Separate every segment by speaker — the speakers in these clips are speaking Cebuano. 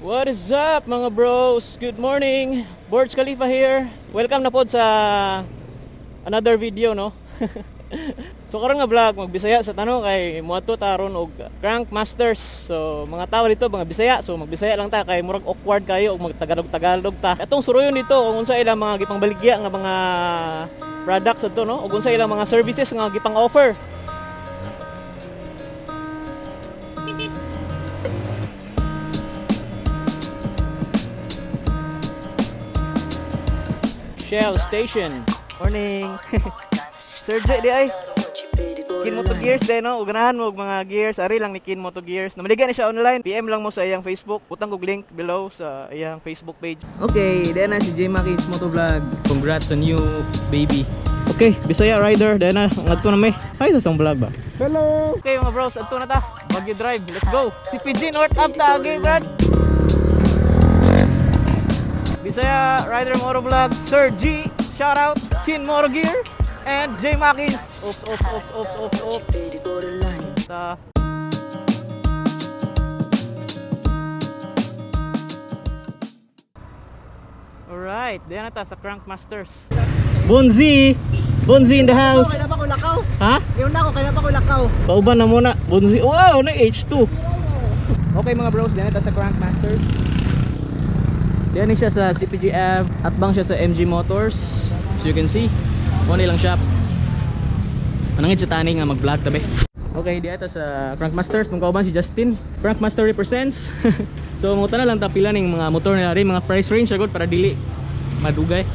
Speaker 1: What is up, mga bros? Good morning! Burj Khalifa here. Welcome na pod sa another video, no? So karon nga vlog, magbisaya sa tanong kay muadto ta ron og Crank Masters. So mga tao dito mga Bisaya, so magbisaya lang ta kay murag awkward kayo og magtagalog-tagalog ta. Atong suruyon dito kung unsa ilang mga gipangbaligya nga mga products adto, no? Ug unsa ilang mga services nga gipang-offer. Shell Station. Morning. Sir J, di ay. Kin Moto Gears din, no? Ug ganahan mo og mga gears. Ari lang ni Kin Moto Gears. Namaligan ni siya online. PM lang mo sa iyang Facebook. Butang kog link below sa iyang Facebook page. Okay, then na si J Makins Moto Vlog.
Speaker 2: Congrats sa new baby.
Speaker 1: Okay, Bisaya Rider, then na ngadto na may. Hi sa isang vlog ba?
Speaker 3: Hello!
Speaker 1: Okay mga bros, adto na ta. Baguio Drive, let's go. CPG North Up ta agi, brad. Bisaya Rider Moto Vlog, Sir G, shout out, Kin Moto Gear, and J Makins. Oops, oops, oops, oops, oops, oops. Ta. Alright, diyan na ta sa Crank Masters. Bonzi! Bonzi in the house!
Speaker 3: Kailan pa ko lakaw?
Speaker 1: Ha?
Speaker 3: Ngayon na ako, kailan pa ko lakaw?
Speaker 1: Pauban na muna. Bonzi. Wow, na H2. Okay mga bros, diyan na ta sa Crank Masters. Diyan ni siya sa CPG Ave. Atbang siya sa MG Motors. So you can see, mo nilang shop. Manangit sa tani nga mag-vlog tabi. Okay, diyan ta sa Crank Masters. Mong kauban si Justin. Crank Master represents. So mo na lang tapila ning mga motor nila rin, mga price range agad para dili madugay.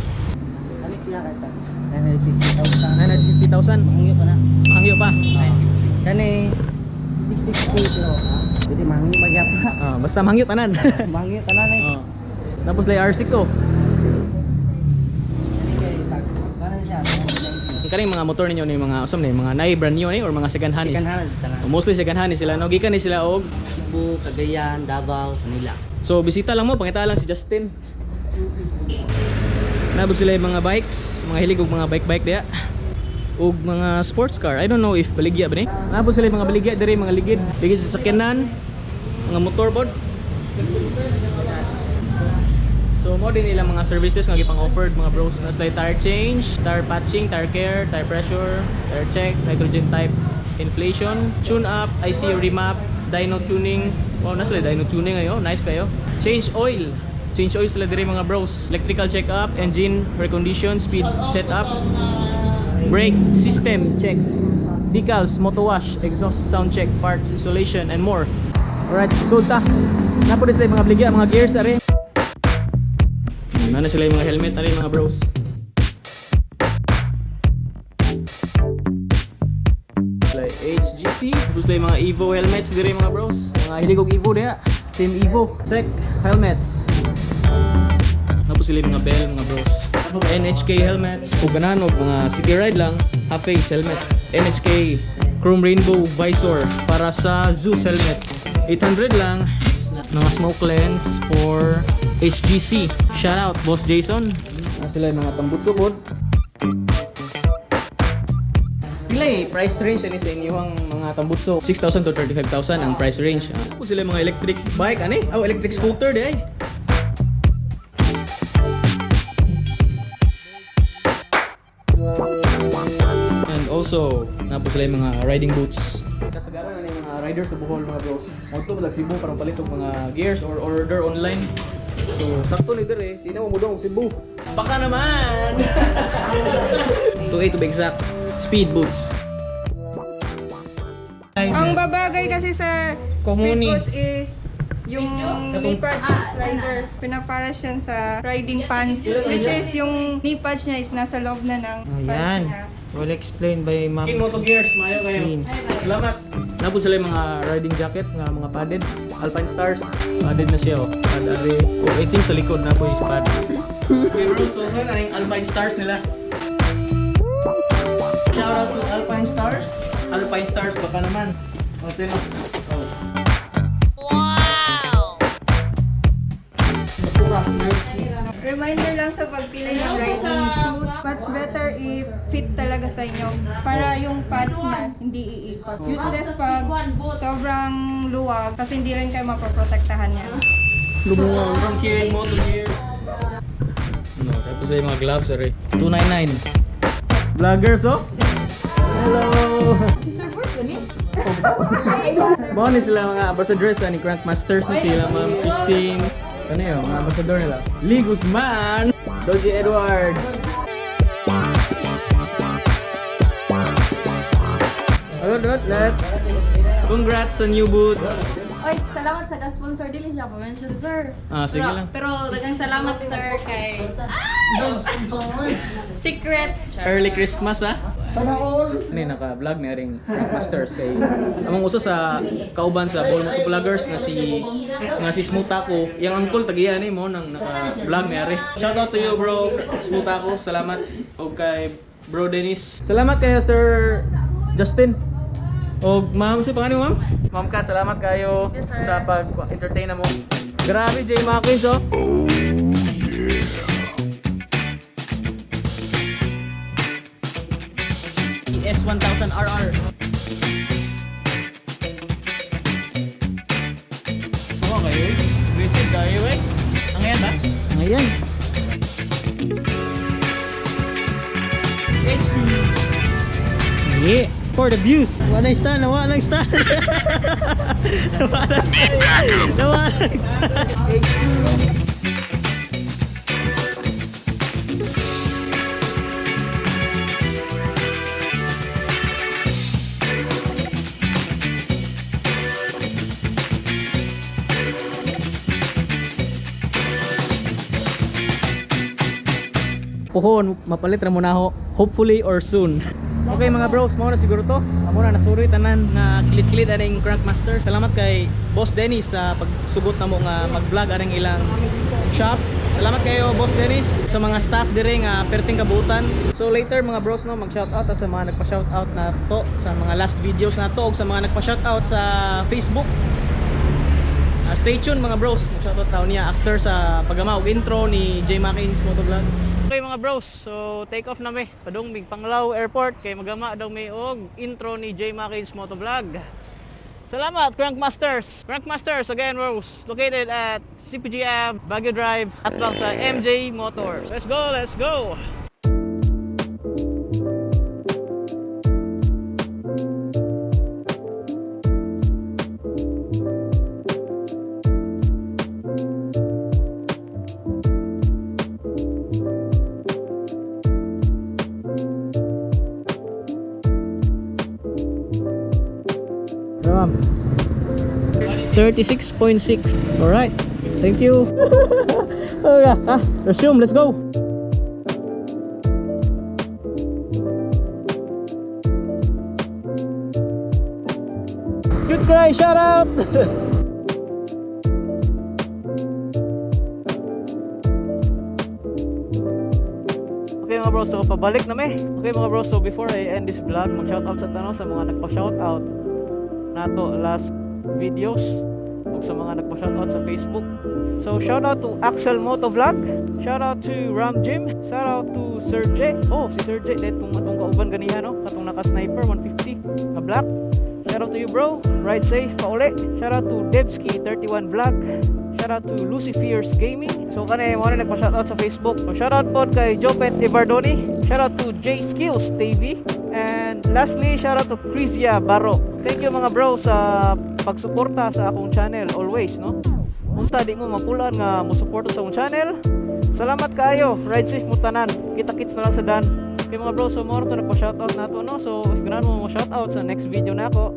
Speaker 3: Ano siya kata? 950,000.
Speaker 1: 950,000.
Speaker 3: Mangyo pa na.
Speaker 1: Mahangyo pa.
Speaker 3: Kani 650 pero pwede mangyo magyapa.
Speaker 1: Ah, basta mahangyo tanan.
Speaker 3: Mangyo tanan eh.
Speaker 1: Oh. Tapos lay R6 oh.
Speaker 3: Kani kay tag. Ano siya?
Speaker 1: Ang kaning mga motor ninyo ni mga usam ni mga naay brand new ni or mga second hand is.
Speaker 3: Second hand tanan.
Speaker 1: Oh, mostly second hand ni sila no gikan ni sila og
Speaker 3: Cebu, Cagayan, Davao, Manila.
Speaker 1: So bisita lang mo, pangita lang si Justin. Nabog sila yung mga bikes, mga hilig og mga bike-bike diya. Og mga sports car. I don't know if baligya ba ni. Nabog sila yung mga baligya diri, mga ligid. Ligid sa sakyanan, mga motor board. So mo din ilang mga services nga gipang offered mga bros na sila tire change, tire patching, tire care, tire pressure, tire check, nitrogen type inflation, tune up, ICU remap, dyno tuning. Wow, na sila dyno tuning ayo, nice kayo. Change oil. Change oil sila diri mga bros. Electrical check up, engine recondition, speed setup, brake system check, decals, motor wash, exhaust sound check, parts isolation and more. Alright, so ta. Napo din sila yung mga bligya, mga gears are. Ano sila yung mga helmet, ano yung mga bros? Like HGC, tapos sila yung mga Evo helmets dire mga bros. Mga hilig og Evo diha. Team Evo, Sec helmets. Tapos sila yung mga bell mga bros. NHK helmets. Kung ganahan og mga city ride lang, half face helmet. NHK Chrome Rainbow visor para sa Zeus helmet. 800 lang. Mga smoke lens for HGC. Shout out Boss Jason. Ah, sila yung mga tambutso pod. Pila eh, price range ani sa inyong mga tambutso? 6,000 to 35,000 ang price range. Ah, Tapos sila yung mga electric bike, ani? Oh, electric scooter di ay. And also, napo sila yung mga riding boots. Kasagaran na yung mga riders sa Bohol mga bros. Modto mo Cebu para palit og mga gears or order online. So, sakto ni dire, di na mo mudong og Cebu. Baka naman. 2.8 to be exact. Speed boots.
Speaker 4: Ang babagay kasi sa
Speaker 1: Komuni.
Speaker 4: speed boots is yung knee pads and slider. Pinaparas yan sa riding pants, which is yung knee pads niya is nasa loob na ng pants
Speaker 5: Ayan.
Speaker 4: niya.
Speaker 5: Well explained by Ma'am.
Speaker 1: Kin Moto Gears, mayo kayo.
Speaker 5: Clean.
Speaker 1: Salamat. Napo sila yung mga riding jacket, nga mga padded. Alpine Stars. Padded na siya, oh. Pad are. Oh, I think sa likod na po yung pad. Okay bro, so so na yung Alpine Stars nila. Shout out to Alpine Stars. Alpine Stars, baka naman. Oh, tino. Oh. Wow!
Speaker 4: Reminder lang sa pagpili ng riding suit, much better if fit talaga sa inyo para yung pads niya hindi iikot. Useless pag sobrang luwag kasi hindi rin kayo mapoprotektahan yan.
Speaker 1: Lumungaw. From Kirin Moto Gears.
Speaker 2: No, tapos ay mga gloves are 299.
Speaker 1: Vloggers, oh. Hello.
Speaker 4: Si Sir Bert ba ni?
Speaker 1: Mao ni sila mga ambassadors ani Crank Masters ni sila Ma'am Christine. Ano yun, mga ambassador nila. Lee Guzman, Doji Edwards. Alright, let's congrats sa new boots.
Speaker 5: Oy, salamat sa ka-sponsor dili siya pa-mention, sir.
Speaker 1: Ah, sige
Speaker 5: pero,
Speaker 1: lang.
Speaker 5: Pero daghang salamat, sir, kay Ah! Secret.
Speaker 1: Early Christmas ah. Sana all. Ano yun, naka-vlog na ring Crank Masters kay among uso sa kauban sa Ball Moto Vloggers nga si Smutako. Yang uncle tagiya ni mo nang naka-vlog na rin. Shout out to you, bro Smutako. Salamat og kay Bro Dennis. Salamat kayo, Sir Justin. Og ma'am, si pangalan mo, ma'am? Ma'am Kat, salamat kayo
Speaker 5: Yes, sir.
Speaker 1: sa pag-entertain na mo. Grabe, J. Mackins, oh. S1000RR. Oh, kayo. Visit kayo eh. Ang yan ba? Ang yan. HD. Yeah. For the views. Wala nang stand, wala nang stand. Wala nang stand. Wala nang stand. Puhon, mapalit ra mo na ako. Hopefully or soon. Okay mga bros, mao na siguro to. Amo na nasuroy tanan nga kilit-kilit aning Crank Master. Salamat kay Boss Dennis sa pagsugot namo nga mag-vlog aning ilang shop. Salamat kayo, Boss Dennis, sa mga staff dire nga perting kabutan. So later mga bros, no, mag-shoutout ta sa mga nagpa-shoutout na to sa mga last videos na to ug sa mga nagpa-shoutout sa Facebook. Stay tuned mga bros. Mag-shoutout tayo niya after sa paggama og intro ni J Mackins Motovlog. Okay mga bros, so take off na mi. Padung mig Panglao Airport kay magama daw mi og intro ni J Mackins Motovlog. Salamat, Crank Masters. Crank Masters again, bros, located at CPG Ave, Baguio Drive, at lang sa MJ Motors. Let's go, let's go. Ma'am. 36.6. All right. Thank you. Okay. Resume. Let's go. Good cry. Shout out. Okay mga bro, so pabalik na mi. Okay mga bro, so before I end this vlog, mag-shoutout sa tanan sa mga nagpa-shoutout nato last videos ug sa mga nagpa-shoutout sa Facebook. So shoutout to Axel Moto Vlog, shoutout to Ram Jim, shoutout to Sir J. Oh, si Sir J, dahil itong atong kauban ganiha no, katong naka-sniper 150 nga black. Shoutout to you, bro. Ride safe pauli. Shoutout to Debski31 Vlog. Shoutout to Lucy Fierce Gaming. So kani mo na nagpa-shoutout sa Facebook. So, shoutout pod kay Jopet Evardoni. Shoutout to J Skills TV. And lastly, shoutout to Crizia Baro. Thank you mga bro sa pagsuporta sa akong channel always, no? Unta di mo mapulan nga mosuporta sa akong channel. Salamat kaayo. Ride safe mo tanan. Kita-kits na lang sa dan. Okay mga bro, so mao to nagpa-shoutout nato, no. So if ganahan mo mo shoutout sa next video nako,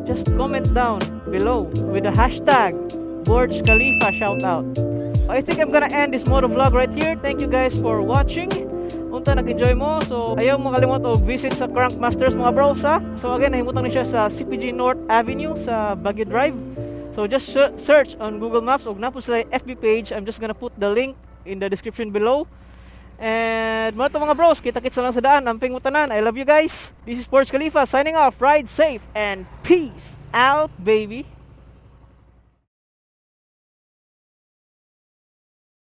Speaker 1: just comment down below with the #BurjKhalifa shoutout. I think I'm gonna end this moto vlog right here. Thank you guys for watching. Unta nag-enjoy mo. So ayaw mo kalimot og visit sa Crank Masters mga bros ha. So again, nahimutang ni siya sa CPG North Avenue sa Baguio Drive. So just search on Google Maps og naa po sila FB page. I'm just gonna put the link in the description below. And mao to mga bros, kita-kits na lang sa daan. Amping mo tanan. I love you guys. This is Burj Khalifa signing off. Ride safe and peace out, baby.